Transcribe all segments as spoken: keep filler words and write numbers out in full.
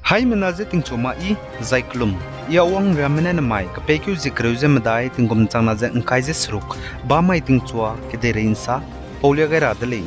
Haimena ze tingchu ma i, zai kelum. I Awang Riame ne nemai kepeikeu zie kereu ze medai tingkum changna ze ngkai ze seruk, bamai tingchua kedeirei nsa paulia gai ra de lei.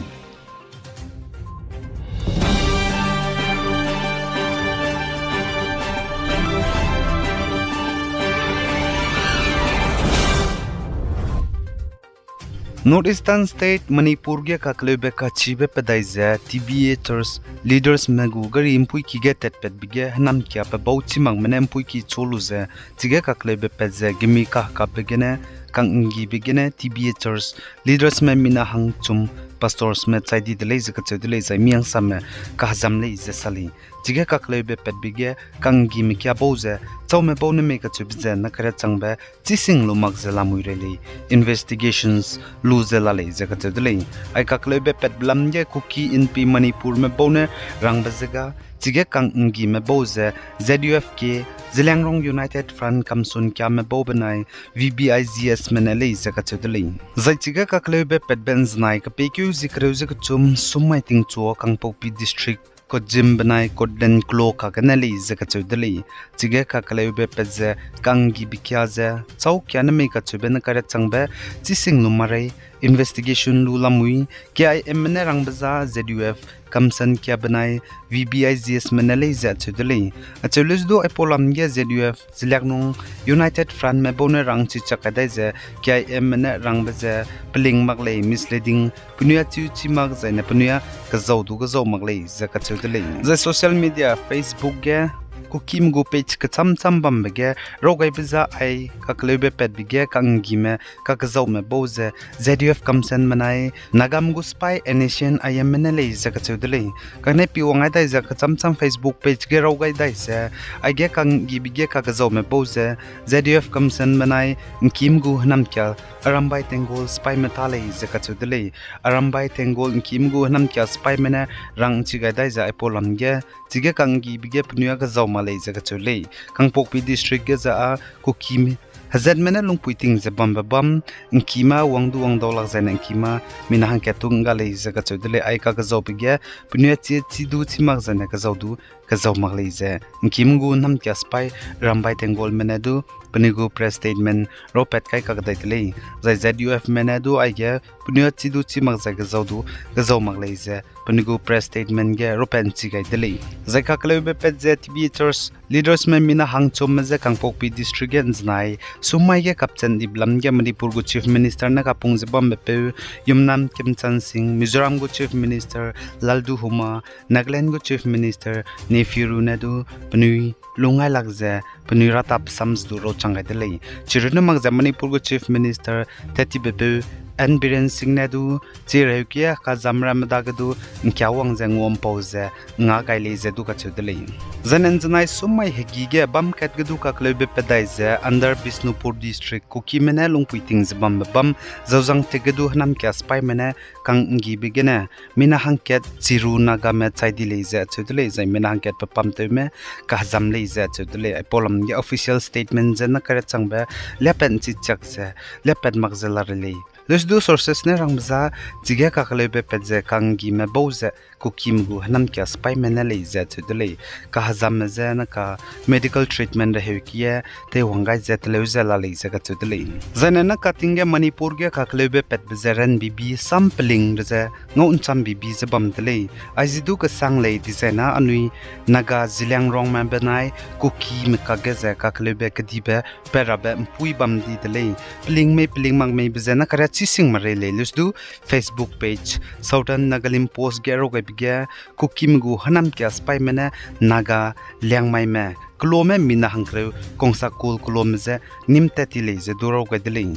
North Eastern State Manipur ge kakleube kachibe pedai ze T B A church leadersme gu gari mpuiki ge tatpatbe ge hênamkia pe bau chî makme ne mpuiki chu lu ze, chige kakleube pat ze gemi kahekapbe gene, kangngîbe gene T B A church leadersme mina hangchum pastorsme chai di de lei ze kacheu de lei zai mihangsame kahezam lei ze sa lei. Chige kakleube patbe ge kangngîme kia bau ze, chaume bau ne mei kacheube ze ne kere changbe chising lu mak ze lamui rei lei, investigations lu ze la lei ze kacheu de lei. Ai kakleube patbe lam ge Kuki Inpi Manipurme bau ne rangbe ze ga, chige kangngîme bau ze Z U F ke, Zeliangrong United Front Kamsunkiame bau benai V B I G Sme ne lei ze kacheu de lei. Zai chige kakleube patbe nzenai kepeikeu zie kereu ze kechum summai tingchua Kangpokpi District Kojim benai Kotlen klo kagene lei ze kacheu de lei. Chige kakleube pat ze kangngîbe kia ze, chau kia ne mei kacheube ne kere changbe chising lu marei, investigation lu lamui, K I M me ne rangbe za Z U F Kamsunkia benai V B I Gs me ne lei ze acheu de lei. Acheu lei ze du aipau lam ge Z U F Zeliangrong United Front me bau ne rang chichak kai dai ze, K I M me ne rangbe ze peling mak lei, misleading, penui achiu chî mak zaine penui a kezau du kezau mak lei ze kacheu de lei. Zai social media Facebook ge Kukime gu page kecham cham bambe ge raw gaibe za ai kakleube patbe ge kangngîme kakezaume bau ze Z U F Kamsun benai Nagam gu sipai N S C N I M me ne lei ze kacheu de lei. Kane pi wang gai dai ze kecham cham Facebook page ge raw gai dai ze, aige kangngîbe ge kakezaume bau ze Z U F Kamsun benai Ngkim gu hênamkia Arambai Tenggol sipaime ta lei ze kacheu de lei. Arambai Tenggol Ngkim gu hênamkia sipaime ne rang chi gai dai ze aipau lam ge, chige kangngîbe ge penui a kezau mak lei ze kacheu lei. Kangpokpi District ge ze a Kukime hezatme ne lungpui ting ze bambe bam, Ngkime wang du wang dau lak zaine Ngkime mina hangkat tu ngga lei ze kacheu de lei. Ai kakezaube ge penui a chie chî du chî mak zaine kezau du kezau mak lei ze Ngkim gu hênamkia sipai Arambai Tenggolme ne du penui gu press statement raw pat kai kakdai de lei. Zai Z U F me ne du aige penui a chî du chî mak zai kezau du kezau mak lei ze penui gu press statement ge raw pat nchi gai de lei. Zai kakleube pat ze T B A church leadersme mina hangchumme je Kangpokpi District ge nzenai summai ge kapchan dibe lam ge Manipur gu Chief Minister ne kapung ze bambepeu Yumnam Khemchand Singh, Mizoram gu Chief Minister Lalduhoma, Nagaland gu Chief Minister Neiphiu Rio ne du penui lungngai lak ze penui rata pesam ze du rau chang gai de lei. Chirunne mak ze Manipur gu Chief Minister tatibepeu N Biren Singh ne du chireu kie kazam ramme dage du ngkia wang ze nguampau ze nga gai lei ze du kacheu de lei. Zaine nzenai summai hegî ge bam kat ge du kakleube pat dai ze under Bishnupur District Kukime ne lungpui ting ze bambe bam Zauzang tek ge du hênamkia sipaime ne kangngîbe gene mina hangkat Chiru Nagame chai di lei ze acheu de lei. Zai mina hangkat pe pamtewme kahezam lei ze acheu de lei. Aipau lam ge official statement ze ne kere changbe liapat nchi chak ze liapat mak ze la re lei. Lei ze du sources ne rangbe za chige kakleube pat ze kangngîme bau ze Kukime gu hênamkia sipaime ne lei ze acheu de lei. Kahezamme je ne ka medical treatment reheu kie teiwang gai ze teleu ze la lei ze kacheu de lei. Zaine ne kating ge Manipur ge kakleube patbe ze ranbibi sam peling re ze ngau ncham bibi ze bam de lei. Aize du kesang lei dizaina anui Naga Zeliangrongme benai Kukime kakge ze kakleube kedibe pat rabe mpui bam di de lei. Peling mei peling mak meibe ze ne kere chising merei lei lei ze du Facebook page Southern Nagalim Post ge raw gaibe ge Kukime gu hênamkia sipaime ne Naga Liangmaime kelome mina hangkereu Kongsakul kelome je nîm tat ti lei ze du raw gai de lei.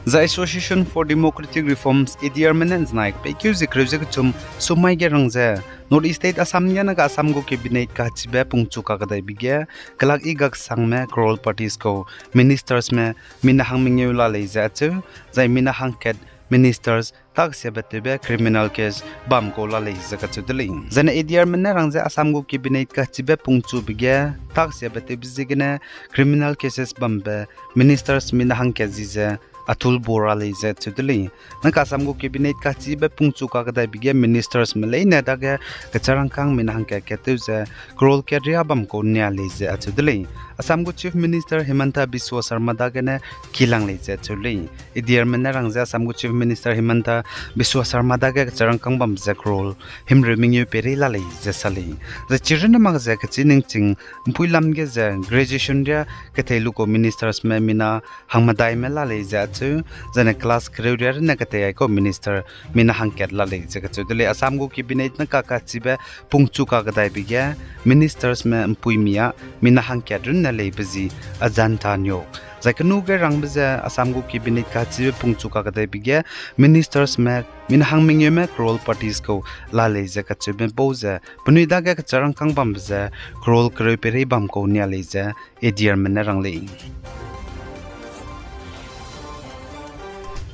Zai Association for Democratic Reforms, A D R me ne nzenai kepeikeu zie kereu ze kechum summai ge rang ze North East State Assam ge ne ga Assam gu cabinet kachibe pungchu kakdaibe ge kelak i gaksangme crore parties kau ministersme mina hang mengeu la lei ze acheu, zai mina hangkat ministers taksiabe tewbe criminal case bam kau la lei ze kacheu de lei. Zaine A D R me ne rang ze Assam gu cabinet kachibe pungchube ge taksiabe tewbe ziegene criminal cases bambe ministers mina hangkat zi ze Atul Bora lei ze cheu de lei. Naka Assam gu cabinet kachibe pungchu kakedaibe ge ministersme leine dage kecharangkâng mina hangkat kat tew ze crore kat riâ bam kau nia lei ze acheu de lei. Assam gu Chief Minister Himanta Biswa Sarma dagene kilang lei ze cheu lei. Idiarme ne rang ze Assam gu Chief Minister Himanta Biswa Sarma dage kecharangkâng bam ze crore himreu mengeu peirei la lei ze sa lei. Zai chirunne mak ze kechî ningching ’mpuîlam ge ze graduation riâ kethei lu kau ministersme mina hangmedaime la lei ze acheu, zaine class kereu riâ runne ketei ai kau minister mina hangkat la lei ze kacheu de lei. Assam gu cabinet ne kakachibe pungchu kakedaibe ge ministersme ’mpuimi â mina hangkat runne leibe zi Ajanta News. Zai kenu ge rangbe ze Assam gu cabinet kachibe pungchu kakedaibe ge ministersme mina hangmengeume crore patis kau la lei ze kacheube bau ze penui dage kecharangkâng bambe ze crore kereu peirei bam kau nia lei ze idiarme ne rang lei.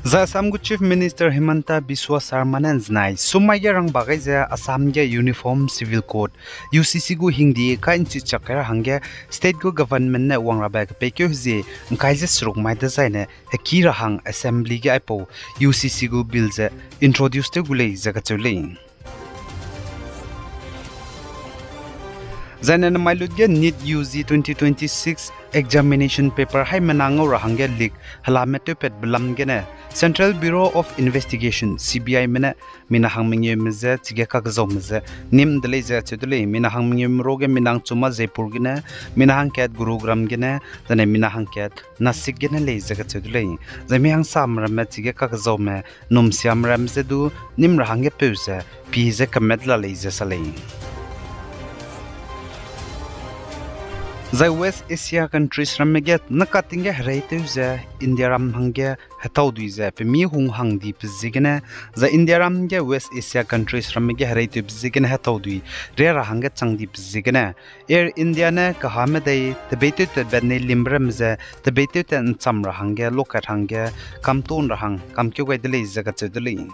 Zai Assam gu Chief Minister Himanta Biswa Sarma ne ’nzenai summai ge rangba gai ze Assam ge Uniform Civil Code, U C C gu hingdi kai ’nchichak kai ra hangge state gu government ne wangrabe kepeikeu hezie ’ngkai ze seruk mai dezaine heki ra hang assembly ge aipau U C C gu bill ze introduce tew gu lei ze kacheu lei. Zaine nemai lut ge NEET U G twenty twenty-six examination paper haimena ngau ra hangge leak helame tewpatbe lam gene Central Bureau of Investigation, C B I me ne mina hangmengeume je chige kakzaume je nim de lei ze cheu de lei. Mina hangmengeume ruage mina ’ngchuma Jaipur gene, mina hangkat Gurugram gene, zaine mina hangkat Nasik gene lei ze kacheu de lei. Zai mi hangsame ramme chige kakzaume num siame ram je du nim ra hangge peu ze pi ze kemet la lei ze sa lei. Zai West Asia countries ramme ge nakating ge hereitew ze India ram hangge hetaudui ze pemi hung hang dibe ziegene, zai India ram ge West Asia countries ramme ge hereitewbe ziegene hetaudui ria ra hangge chang dibe ziegene, Air India ne kahame dei tebeitew tat benei limbe ramme ze tebeitew tat ’ncham ra hangge lokat hangge kamton ra hang kamkeu gai de lei ze kacheu de lei.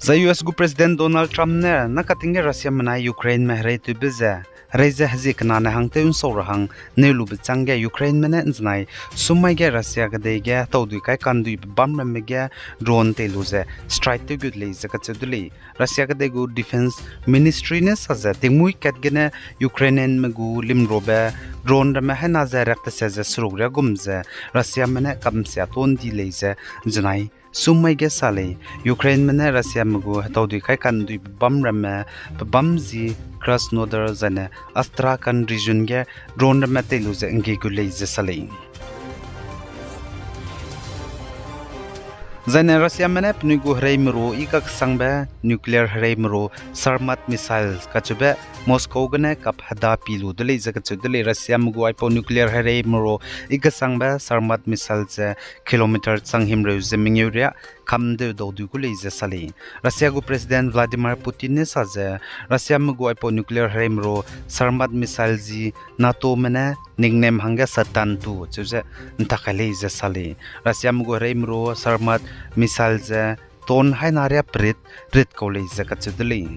Zai U S gu President Donald Trump ne nakating ge Russiame nai Ukraineme hereitewbe ze herei ze hezie kenane hangtew ’nsau ra hang neu lube chângge Ukraineme ne ’nzenai summai ge Russia kedei ge hetaudui kai kanduibe bam ramme ge drone tei lu ze strike tew gut lei ze kacheu de lei. Russia kedei gu Defence Ministry ne sa ze tingmuî kat gene Ukrainianme gu limrobe drone ramme haina ze riak tese ze seruk riâ gum ze Russiame ne kamsia ton di lei ze ’nzenai summai ge sa lei. Ukraineme ne Russiame gu hetaudui kai kanduibe bam ramme pebâm zi Krasnodar zaine Astrakhan region ge drone ramme tei lu ze ’nggi gu lei ze sa lei. Zaine Russiame ne penui gu hereime ru i kaksangbe nuclear hereime ru Sarmat missiles kacheube Moscow gene kap heda pi lu de lei ze kacheu de lei. Russiame gu aipau nuclear hereime ru i kasangbe Sarmat missile ze kilometer chang himreu ze mengeu riâ kamdeu dau dui gu lei ze sa lei. Russia gu President Vladimir Putin ne sa ze Russiame gu aipau nuclear hereime ru Sarmat missile zi NATOme ne nickname hangge Satan two cheu ze ’ntak kai lei ze sa lei. Russiame gu hereime ru Sarmat missile ze ton haina riâ perit rit kau lei ze kacheu de lei.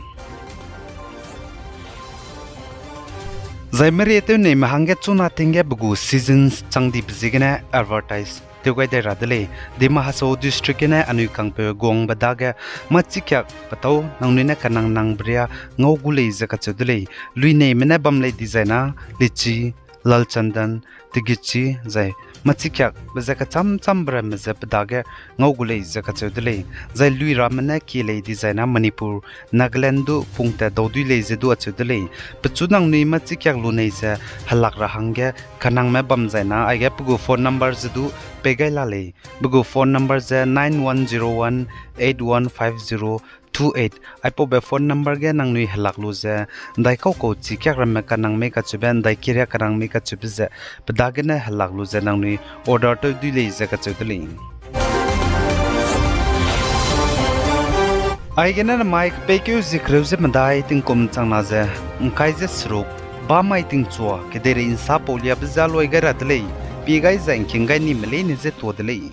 Zai merie tewneime hangge chuna ting ge pe gu seasons chang dibe ziegene advertise tew gai dai ra de lei. Dima Hasao District gene anui kangpeu guangbe dage mâ chikiak petâu nangnui ne kenang nangbe riâ ngau gu lei ze kacheu de lei. Luineime ne bam lei dizai na lychee, lal chandan, tegichi, zai mâ chikiakbe ze kechâm châmbe ramme ze pe dage ngau gu lei ze kacheu de lei. Zai lui ramme ne kie lei dizai na Manipur, Nagaland du pungtat dau dui lei ze du acheu de lei. Pechu nangnui mâ chikiak lu nei ze helak ra hangge kenangme bam zai na aige pe gu phone number ze du pei gai la lei. Pe gu phone number ze nine one zero one eight one five zero two eight. Aipaube phone number ge nangnui helak lu ze ’ndaikau kau chikiak ramme kenang mei kacheube, ’ndaikiria kenang mei kacheube ze pe dagene helak lu ze nangnui order tew dui lei ze kacheu de lei. Aigene namai kepeikeu zie kereu ze medai tingkum chang na ze ’ngkai ze seruk bamai tingchua kedeirei ’nsa pauliabe ze loi gai ra de lei, pie gai zai ’ngking gai nime leine ze tuâ de lei.